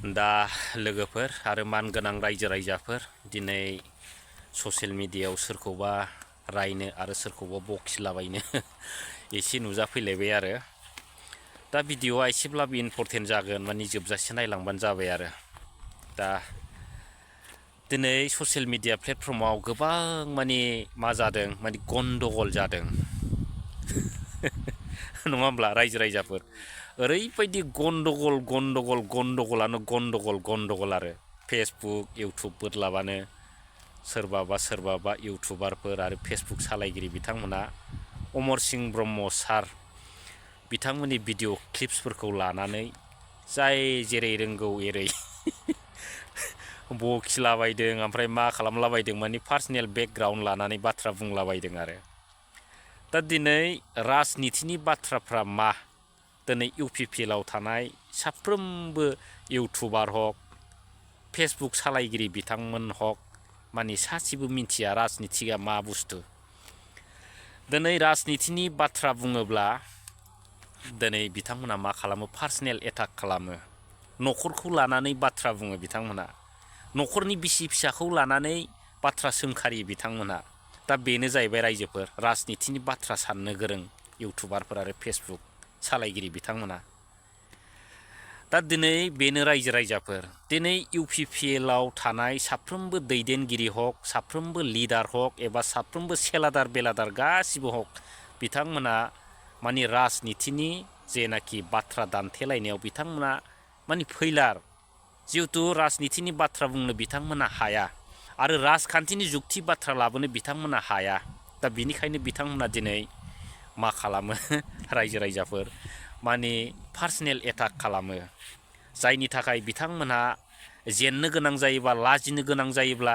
दा लोगोफोर आरो मानगोनां रायजो राजाफोर दिनै ससियेल मिडियायाव सोरखौबा रायनो आरो सोरखौबा बखिलाबायनो एसे नुजाफैलायबाय आरो दा भिडिअआ एसेब्लाबो इम्परटेन्ट जागोन माने जोबजासे नायलांबानो जाबाय आरो दा दिनै ससियेल मिडिया प्लेटफर्माव गोबां माने मा जादों माने गन्दगल जादों नङा होमब्ला रायजो राजाफोर ओरैबायदि गन्दगलानो गन्दगल आरो फेसबुक इउटुब बोदलाबानो सोरबाबा इउटुबारफोर आरो फेसबुक सालायगिरि बिथांमोना अमरसिं ब्रह्म सार बिथांमोननि भिडिअ क्लिप्सफोरखौ लानानै जाय जेरै रोंगौ एरै बखिलाबायदों ओमफ्राय मा खालामलाबायदों माने पार्सनेल बेकग्राउन्ड लानानै बाथ्रा बुंलाबायदों आरो दा दिनै राजनितिनि बाथ्राफ्रा मा दिनै इउपिपिएलआव थानाय साफ्रोमबो इउटुबार हक फेसबुक सालायगिरि बिथांमोन हक माने सासेबो मिन्थिया राजनितिया मा बुस्थु दिनै राजनितिनि बाथ्रा बुङोब्ला दिनै बिथांमोना मा खालामो पार्सनेल एटाक खालामो न'खरखौ लानानै बाथ्रा बुङो बिथांमोना न'खरनि बिसि फिसाखौ लानानै बाथ्रा सोंखारियो बिथांमोना दा बेनो जाहैबाय रायजोफोर राजनितिनि बाथ्रा साननो गोरों इउटुबारफोर आरो फेसबुक सालायगिरि बिथांमोना दा दिनै बेनो रायजो राजाफोर दिनै इउपिपिएलआव थानाय साफ्रोमबो दैदेनगिरि हक साफ्रोमबो लिडार हक एबा साफ्रोमबो सेलादार बेलादार गासिबो हक बिथांमोना माने राजनितिनि जेनाखि बाथ्रा दान्थेलायनायाव बिथांमोना माने फैलार जिहेतु राजनितिनि बाथ्रा बुंनो बिथांमोना हाया आरो राजखान्थिनि जुक्ति बाथ्रा लाबोनो बिथांमोना हाया दा बिनिखायनो बिथांमोना दिनै मा खालामो रायजो राजाफोर माने पार्सनेल एटाक खालामो जायनि थाखाय बिथांमोनहा जेननो गोनां जायोबा लाजिनो गोनां जायोब्ला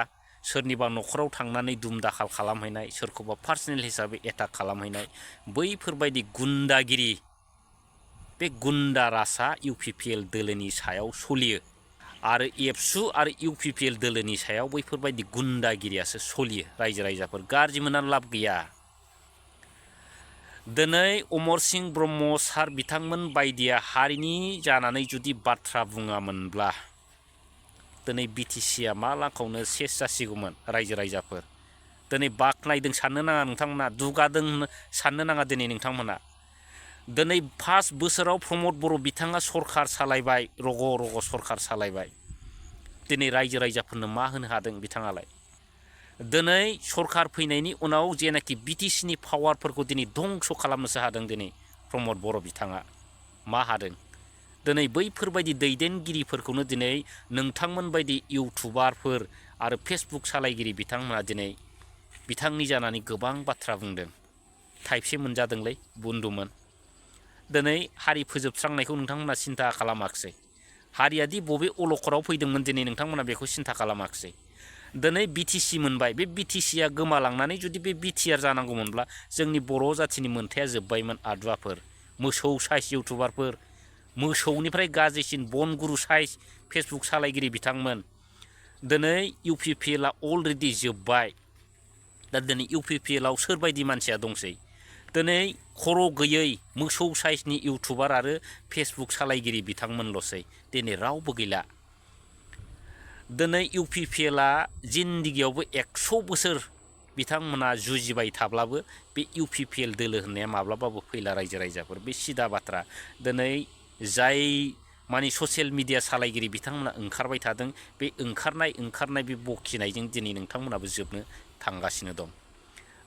सोरनिबा न'खराव थांनानै दुम दाखाल खालामहैनाय सोरखौबा पार्सनेल हिसाबै एटाक खालामहैनाय बैफोरबायदि गुन्दागिरि बे गुन्दा रासा इउपिपिएल दोलोनि सायाव सलियो आरो एबसु आरो इउपिपिएल दोलोनि सायाव बैफोरबायदि गुन्दागिरियासो सलियो रायजो राजाफोर गाज्रि मोननानै लाब गैया दिनै अमरसिं ब्रह्म सार बिथांमोन बायदिया हारिनि जानानै जुदि बाथ्रा बुङामोनब्ला दिनै बिटिसिया मा लाखावनो सेस जासिगौमोन रायजो राजाफोर दिनै बाख्नायदों साननो नाङा नोंथांमोना दुगादों साननो नाङा दिनै नोंथांमोना दिनै फार्स्ट बोसोराव प्रमद बर' बिथाङा सरखार सालायबाय रग' सरखार सालायबाय दिनै रायजो राजाफोरनो मा होनो हादों बिथाङालाय दिनै सरखार फैनायनि उनाव जेनाखि बिटिसिनि पावारफोरखौ दिनै धंस' खालामनोसो हादों दिनै प्रमद बर' बिथाङा मा हादों दिनै बैफोरबायदि दैदेनगिरिफोरखौनो दिनै नोंथांमोन बायदि इउटुबारफोर आरो फेसबुक सालायगिरि बिथांमोना दिनै बिथांनि जानानै गोबां बाथ्रा बुंदों थाइबसे मोनजादोंलै बुन्दुमोन दिनै हारि फोजोबस्रांनायखौ नोंथांमोना सिन्था खालामाखिसै हारियादि बबे अलखराव फैदोंमोन दिनै नोंथांमोना बेखौ सिन्था खालामाखिसै दिनै बिटिसि मोनबाय बे बिटिसिया गोमालांनानै जुदि बे बिटिआर जानांगौमोनब्ला जोंनि बर' जाथिनि मोनथाया जोब्बायमोन आदुवाफोर मोसौ साइस इउटुबारफोर मोसौनिफ्राय गाज्रिसिन बनगुरु साइस फेसबुक सालायगिरि बिथांमोन दिनै इउपिपिएलआ अलरेडि जोब्बाय दा दिनै इउपिपिएलआव सोरबायदि मानसिया दंसै दिनै खर' गैयै मोसौ साइसनि इउटुबार आरो फेसबुक सालायगिरि बिथांमोनल'सै दिनै रावबो गैला दिनै इउपिपिएलआ जिन्दगियावबो 100 बोसोर बिथांमोना जुजिबाय थाब्लाबो बे इउपिपिएल दोलो होननाया माब्लाबाबो फैला रायजो राजाफोर बे सिदा बाथ्रा दिनै जाय माने ससियेल मिडिया सालायगिरि बिथांमोना ओंखारबाय थादों बे ओंखारनाय बे बखिनायजों दिनै नोंथांमोनाबो जोबनो थांगासिनो दं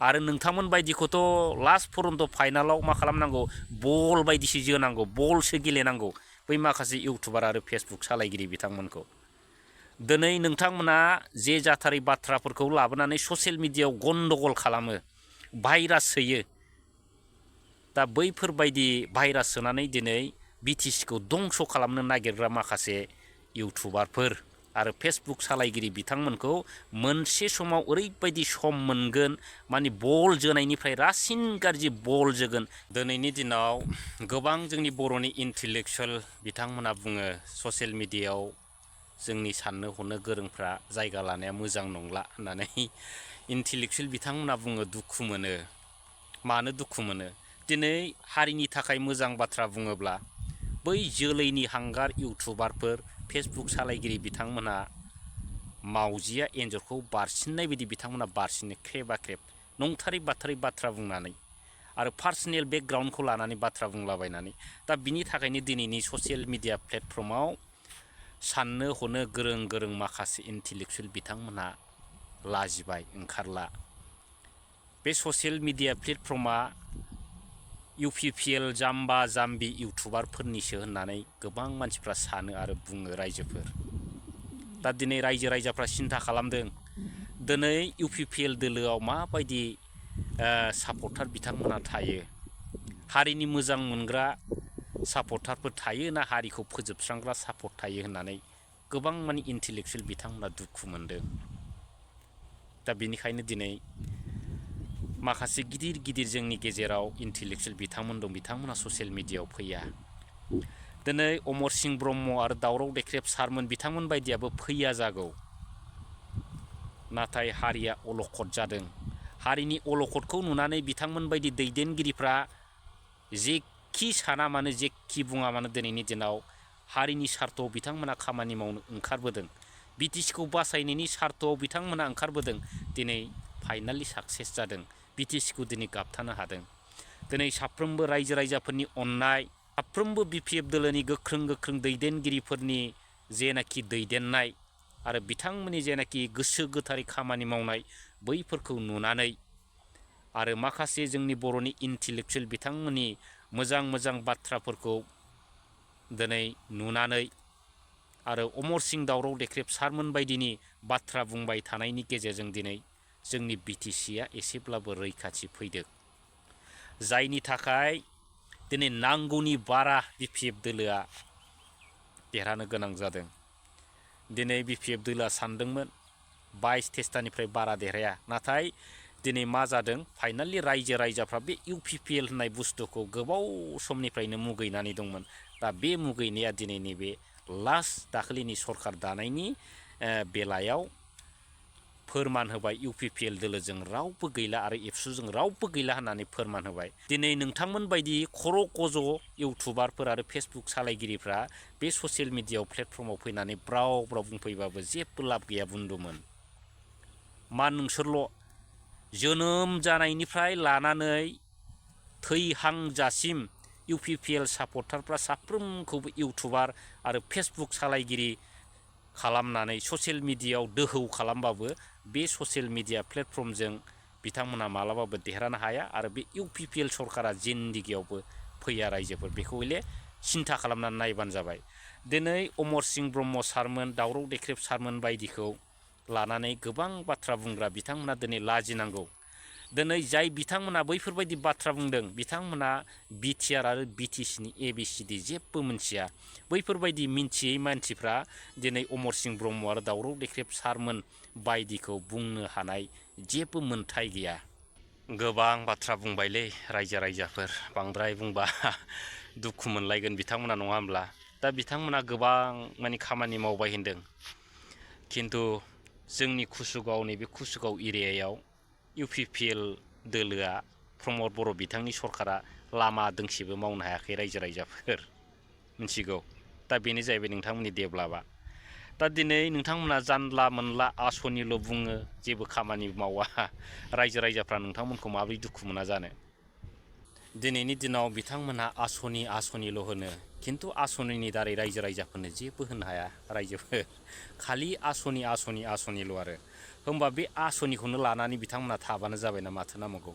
आरो नोंथांमोन बायदिखौथ' लास्ट फरन्त फाइनालाव मा खालामनांगौ बल बायदिसो जोनांगौ बलसो गेलेनांगौ बै माखासे इउटुबार आरो फेसबुक सालायगिरि बिथांमोनखौ दिनै नोंथांमोना जे जाथारै बाथ्राफोरखौ लाबोनानै ससियेल मिडियायाव गन्दगल खालामो भाइरास सोयो दा बैफोरबायदि भाइरास सोनानै दिनै बिटिसिखौ दंस' खालामनो नागिरग्रा माखासे इउटुबारफोर आरो फेसबुक सालायगिरि बिथांमोनखौ मोनसे समाव ओरैबायदि सम मोनगोन माने बल जोनायनिफ्राय रासिन गाज्रि बल जोगोन दिनैनि दिनाव गोबां जोंनि बर'नि इन्टेलेक्सुवेल बिथांमोना बुङो ससियेल मिडियायाव जोंनि साननो हनो गोरोंफ्रा जायगा लानाया मोजां नंला होननानै इन्टेलेक्सुवेल बिथांमोना बुङो दुखु मोनो मानो दुखु मोनो दिनै हारिनि थाखाय मोजां बाथ्रा बुङोब्ला बै जोलैनि हांगार इउटुबारफोर फेसबुक सालायगिरि बिथांमोना मावजिया एन्जरखौ बारसिननाय बायदि बिथांमोना बारसिनो ख्रेबा ख्रेब नंथारै बाथ्रायै बाथ्रा बुंनानै आरो पार्सनेल बेकग्राउन्डखौ लानानै बाथ्रा बुंलाबायनानै दा बिनि थाखायनो दिनैनि ससियेल मिडिया प्लेटफर्माव साननो हनो गोरों गोरों माखासे इन्टेलेक्सुयेल बिथांमोनहा लाजिबाय ओंखारला। बे ससियेल मिडिया प्लेटफर्मा UPPL जाम्बा जाम्बि इउटुबारफोरनिसो होननानै गोबां मानसिफ्रा सानो आरो बुङो रायजोफोर। दा दिनै रायजो राजाफ्रा सिन्था खालामदों दिनै UPPL दोलोआव माबायदि सापर्टार बिथांमोना थायो, हारिनि मोजां मोनग्रा सापर्टारफोर थायो ना हारिखौ फोजोबस्रांग्रा सापर्ट थायो होननानै गोबां माने इन्टेलेक्सुयेल बिथांमोना दुखु मोनदों। दा बेनिखायनो दिनै माखासे गिदिर गिदिर जोंनि गेजेराव इन्टेलेक्सुयेल बिथांमोन दं, बिथांमोना ससियेल मिडियायाव फैया। दिनै अमरसिं ब्रह्म आरो दावराव देख्रेब सारमोन बिथांमोन बायदियाबो फैया जागौ, नाथाय हारिया अलखद जादों। हारिनि अलखदखौ नुनानै बिथांमोन बायदि दैदेनगिरिफ्रा जेखि साना मानो जेखि बुङा मानो दिनैनि दिनाव हारिनि सार्थआव बिथांमोना खामानि मावनो ओंखारबोदों। BTCखौ बासायनायनि सार्थआव बिथांमोना ओंखारबोदों। दिनै फाइनालि साक्सेस जादों। BTCखौ दिनै गाबथानो हादों। दिनै साफ्रोमबो रायजो राजाफोरनि अननाय, साफ्रोमबो BPF दोलोनि गोख्रों गोख्रों दैदेनगिरिफोरनि जेनाखि दैदेननाय आरो बिथांमोननि जेनाखि गोसो गोथारै खामानि मावनाय बैफोरखौ नुनानै आरो माखासे जोंनि बर'नि इन्टेलेक्सुयेल बिथांमोननि मोजां मोजां बाथ्राफोरखौ दिनै नुनानै आरो अमरसिं दावराव देख्रेब सारमोन बायदिनि बाथ्रा बुंबाय थानायनि गेजेरजों दिनै जोंनि BTCआ एसेब्लाबो रैखाथि फैदों। जायनि थाखाय दिनै नांगौनि बारा BPF दोलोआ देरहानो गोनां जादों। दिनै BPF दोलोआ सानदोंमोन 22-23थानिफ्राय बारा देरहाया, नाथाय दिनै मा जादों फाइनालि रायजो राजाफ्रा बे UPPL होननाय बुस्थुखौ गोबाव समनिफ्रायनो मुगैनानै दंमोन। दा बे मुगैनाया दिनै नैबे लास्ट दाखालिनि सरखार दानायनि बेलायाव फोरमान होबाय। UPPL दोलोजों रावबो गैला आरो एबसुजों रावबो गैला होननानै फोरमान होबाय। दिनै नोंथांमोन बायदि खर' गज' इउटुबारफोर आरो फेसबुक सालायगिरिफ्रा बे ससियेल मिडियायाव प्लेटफर्माव फैनानै ब्राव ब्राव बुंफैबाबो जेबो लाब गैया बुन्दुमोन। मा नोंसोरल' जोनोम जानायनिफ्राय लानानै थैहांजासिम UPPL सापर्टारफ्रा साफ्रोमखौबो इउटुबार आरो फेसबुक सालायगिरि खालामनानै ससियेल मिडियायाव दोहौ खालामबाबो बे ससियेल मिडिया प्लेटफर्मजों बिथांमोना मालाबाबो देरहानो हाया आरो बे UPPL सरकारा जिन्दिगियावबो फैया रायजोफोर। बेखौ हले सिन्था खालामनानै नायबानो जाबाय। दिनै अमरसिं ब्रह्म सारमोन, दावराव देख्रेब सारमोन बायदिखौ लानानै गोबां बाथ्रा बुंग्रा बिथांमोना दिनै लाजिनांगौ। दिनै जाय बिथांमोना बैफोरबायदि बाथ्रा बुंदों बिथांमोना BTR आरो BTCनि ABCD जेबो मिथिया। बैफोरबायदि मिन्थियै मानसिफ्रा दिनै अमरसिं ब्रह्म आरो दावराव देख्रेब सारमोन बायदिखौ बुंनो हानाय जेबो मोन्थाय गैया। गोबां बाथ्रा बुंबायलै रायजो राजाफोर, बांद्राय बुंबा दुखु मोनलायगोन बिथांमोना, नङा होमब्ला? दा बिथांमोना गोबां माने खामानि मावबाय होनदों, खिन्थु जोंनि कुसुगाव नैबे कुसुगाव एरियायाव UPPL दोलोआ प्रमद बर' बिथांनि सरकारा लामा दोंसेबो मावनो हायाखै रायजो राजाफोर, मिथिगौ। दा बेनो जाहैबाय नोंथांमोननि डेभेलपआ। दा दिनै नोंथांमोना जानला मोनला आसनिल' बुङो, जेबो खामानि मावा। रायजो राजाफ्रा नोंथांमोनखौ माबोरै दुखु मोना जानो? दिनैनि दिनाव बिथांमोनहा आसनिल' होनो, खिन्थु आसनिनि दारै रायजो राजाफोरनो जेबो होनो हाया रायजोफोर। खालि आसनिल' आरो। होमबा बे आसनिखौनो लानानै बिथांमोना थाबानो जाबाय ना माथो नांबावगौ।